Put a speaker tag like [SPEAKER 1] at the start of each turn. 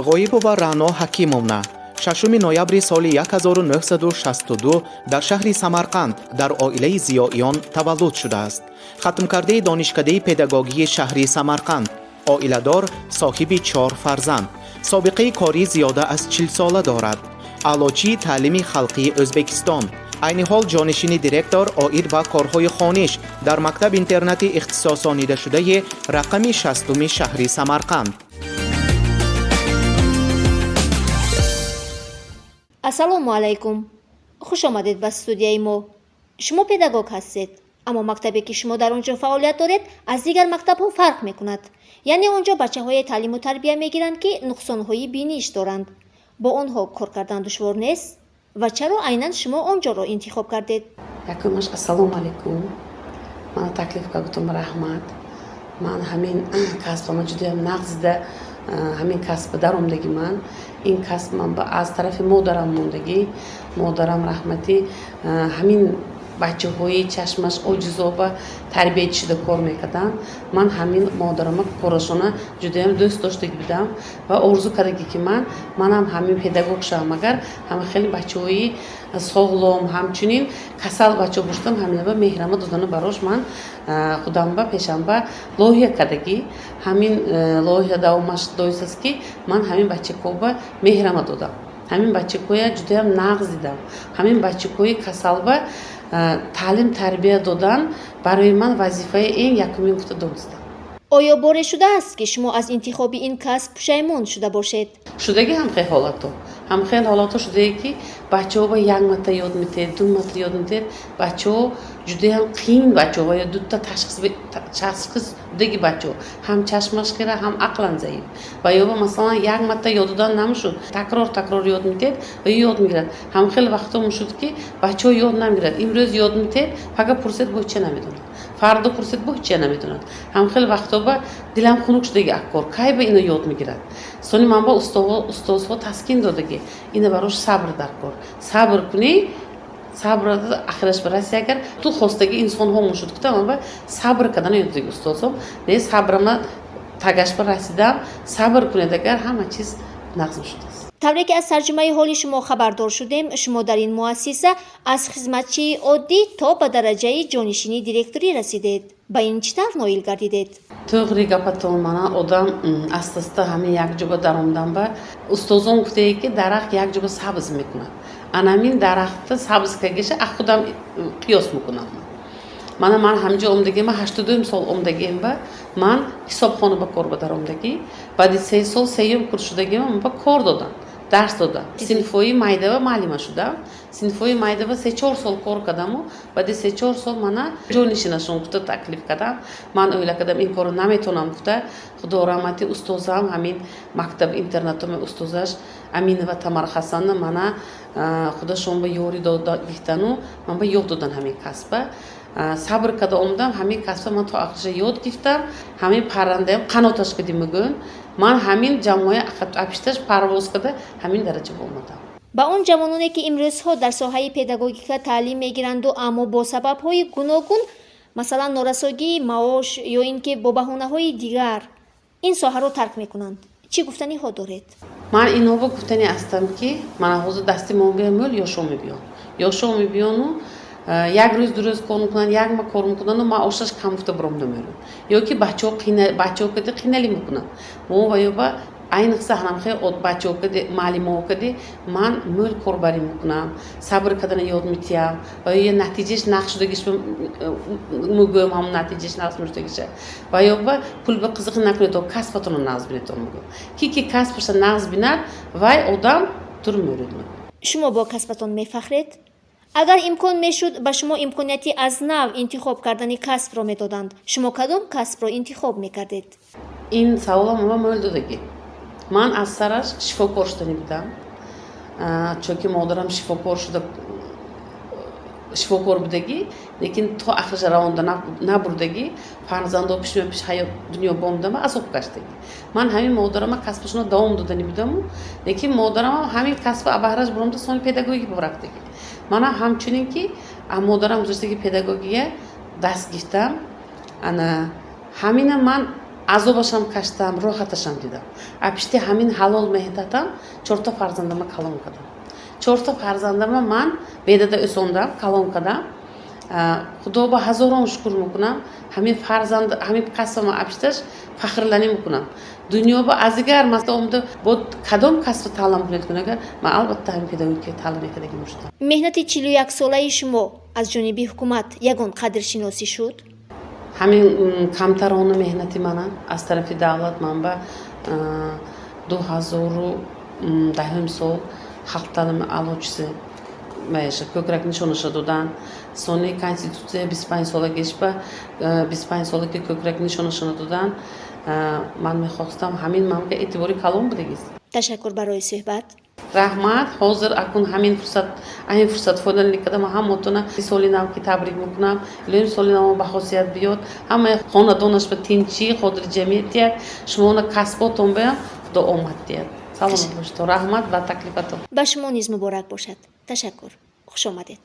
[SPEAKER 1] Ғоибова Раъно Ҳакимовна 6 ноябри соли 1962 дар шаҳри Самарқанд дар оилаи зиёиён таваллуд шудааст. Хатмкардаи Донишкадаи педагогии шаҳри Самарқанд, оиладор, соҳиби чор фарзанд, собиқаи корӣ зиёда аз 40сола дорад. Аълочии таълими халқии Ӯзбекистон. Айни ҳол ҷонишини директор оид ба корҳои хониш дар мактаб-интернати ихтисосонидашудаи рақами 60-уми шаҳри Самарқанд.
[SPEAKER 2] Ассалому алайкум, хуш омадед ба студияи мо. Шумо педагог ҳастед, аммо мактабе, ки шумо дар он ҷо фаъолият доред, аз дигар мактабҳо фарқ мекунад. Яъне он ҷо бачаҳое таълиму тарбия мегиранд, ки нуқсонҳои биниш доранд. Бо онҳо кор кардан душвор нест? Ва чаро айнан шумо он ҷоро интихоб кардед?
[SPEAKER 3] Якумаш, ассалому алайкум, мана таклиф кардутум, раҳмат. Ман ҳамин касбама ҷудоям нағз дида, ҳамин касба даромдагӣ. Ман ин касб ман аз тарафи модарам мондагӣ. Модарам раҳматӣ ҳамин бачаҳои чашмаш оҷизоба тарбият шуда кор мекарданд. Ман ҳамин модарама корашона ҷудоям дӯст доштагӣ будам ва орзу кардагӣ, ки манам ҳамин педагог шавам. Агар ҳама хеле бачаҳои соғлом, ҳамчунин касал бачаҳо бошадам, ҳаминба меҳрама додана барош ман худамба пешамба лоиҳа кардагӣ. Ҳамин лоиҳа давомаш доистааст, ки ман ҳамин бачакоба меҳрама додам, ҳамин бачакоя ҷудоям нағз дидам. Ҳамин бачакои касалба таълим тарбия додан барои ман вазифаи ин якумин гуфта донистам.
[SPEAKER 2] Оё боре шудааст, ки шумо аз интихоби ин касб пушаймон шуда бошед?
[SPEAKER 3] Шудаги. Ҳамхел ҳолатҳо шудае, ки бачаҳо ба як марта ёд метиҳед, ду марта ёд метиҳед, бачаҳо ҷудоям қиин бачаҳо ва ё дута ташхис будаги, бачаҳо ҳам чашмаш хира, ҳам ақлан заиф ва ё масалан як марта ёд додан намешуд, такрор такрор ёд метиҳед ва ёд мегирад. Ҳамхел вақтҳо мешуд, ки бачаҳо ёд намегирад. Имрӯз ёд метиҳед, пага пурсед, бо ҳича намедонад, фардо пурсед, бо ҳича намедонад. Ҳамхел вақтҳо ба дилам хунук шудаги, аккор кай ба ино ёд мегирад. Сони ман ба устозҳо таскин додаги: ина барош сабр дар кор, сабр кунӣ, сабр ахираш бираси. Агар ту хостаги инсонҳо мушуд кута, ман ба сабр кардан ёд додаги устозҳо. Не, сабрама тагаш ба расидам. Сабр кунед, агар ҳама чиз нағз шудааст.
[SPEAKER 2] Тавре ки аз тарҷумаи ҳоли шумо хабардор шудем, шумо дар ин муассиса аз хизматчии оддӣ то ба дараҷаи ҷонишини директорӣ расидед. Ба ин чӣ тавр ноил гардидед?
[SPEAKER 3] Туғри гапатон. Мана одам астаста ҳамин якҷоба даромдан ба устозон гуфтае, ки дарахт якҷоба сабз мекунад. Анамин дарахта сабз кагиша а худам қиёс мекунам. Мана ман ҳамҷо омдагиам, 82-ум сол омдагиам ба ман ҳисобхона ба кор ба даромдагӣ. Баъди 3 сол сеюм курс шудагиам ба кор додам, дарс додам. Синфҳои майдава муаллима шудам. Синфҳои майдава 3-4 сол кор кардаму баъди 3-4 сол мана ҷонишинашон гуфта таклиф кардам. Ман оила кардам, ин корро наметавонам гуфта. Худо раҳмати устозам, ҳамин мактаб интернатоми устозаш Аминова Тамара Хасанна мана худашон ба ёрӣ гирифтану ман ба ёд додан ҳамин касба. Сабр карда омадам, ҳамин касба ман то ахириша ёд гирифтам. Ҳамин паррандаям қаноташ кардим мегӯн, ман ҳамин ҷамъоя апишташ парвоз карда, ҳамин дараҷа омадам.
[SPEAKER 2] Ба он ҷавононе, ки имрӯзҳо дар соҳаи педагогика таълим мегиранду, аммо бо сабабҳои гуногун, масалан норасогии маош ё ин ки бо баҳонаҳои дигар, ин соҳаро тарк мекунанд, чӣ гуфтаниҳо доред?
[SPEAKER 3] Ман инҳоба гуфтани ҳастам, ки мана ҳозир дасти мо мӯл ёшо мебиён, ёшо мебиёну як рӯз, 2 рӯз кор мекунанд, як ма кор мекунанду маошаш кам гуфта биромда мерӯнд ё ки бачаҳо кади қиналӣ мекунанд. Мо ва ё ба айниқса ҳамхе бачаҳо кади, маълимаҳо кади ман мӯл корбарӣ мекунам, сабр кардана ёд метиҳам ва ё натиҷааш нақш шудагиш мегӯям, ҳамон натиҷааш нақш шудагиша ва ё ба пул ба қизиқӣ накунед, то касбатонро нағз бинед. Мегӯям, ки касбаша нағз бинад, вай одам тур мӯрид.
[SPEAKER 2] Шумо бо касбатон мефахред? Агар имкон мешуд, ба шумо имконияти аз нав интихоб кардани касбро медоданд, шумо кадом касбро интихоб мекардед?
[SPEAKER 3] Ин саволам ма мӯл додагӣ. Ман аз сараш шифокор шудани будам, чунки модарам шифокор шуда, шифокор будагӣ, лекин то ахириша равонда набурдагӣ. Фарзандо пишма пиш ҳаёт дунё бомдама азоб каштагӣ. Ман ҳамин модарама касбашона давом додани будаму, лекин модарамам ҳамин касба абаҳраш буромда, сони педагогӣ рафтагӣ. Манам ҳамчунин ки модарам гузаштаги, педагогия даст гирифтам. Ана ҳамина ман Азобашам каштам, роҳаташам дидам. А пишти ҳамин ҳалол меҳнатам чорта фарзандама калон кардам. Чорта фарзандама ман бедада ӯсондам, калон кардам. Худо ба ҳазорон шукр мекунам. Ҳамин фарзанд, ҳамин касбама апишташ фахрланӣ мекунам. Дунё ба аз дигар масъала омада бо кадом касб таълим кунед кунага, ман албатта ҳамин педагогика таълим мекардагӣ мешудам.
[SPEAKER 2] Меҳнати 41-солаи шумо аз ҷониби ҳукумат ягон қадршиносӣ шуд?
[SPEAKER 3] Ҳамин камтарона меҳнати мана аз тарафи давлат ман ба 2010-ум сол халқ таълими аълочиси кӯкрак нишонаша доданд. Сони Конститутсия 25-солагиш ба 25-солаги кӯкрак нишонашона доданд. Ман мехостам, ҳамин манга эътибори калон будагист.
[SPEAKER 2] Ташаккур барои суҳбат.
[SPEAKER 3] Раҳмат. Ҳозир акун ҳамин фурсат фоидаlanӣ кардам, ҳамотона соли нав ки табрик мекунам. Илоҳим, соли нав ба хосият биёд, ҳамаи хонадонаш ба тинчӣ, хотирҷамъият диҳад, шумона касботон баям Худо омад диҳад. Саломат бошед, раҳмат ба таклифатон.
[SPEAKER 2] Ба шумо низ муборак бошад. Ташаккур, хуш омадед.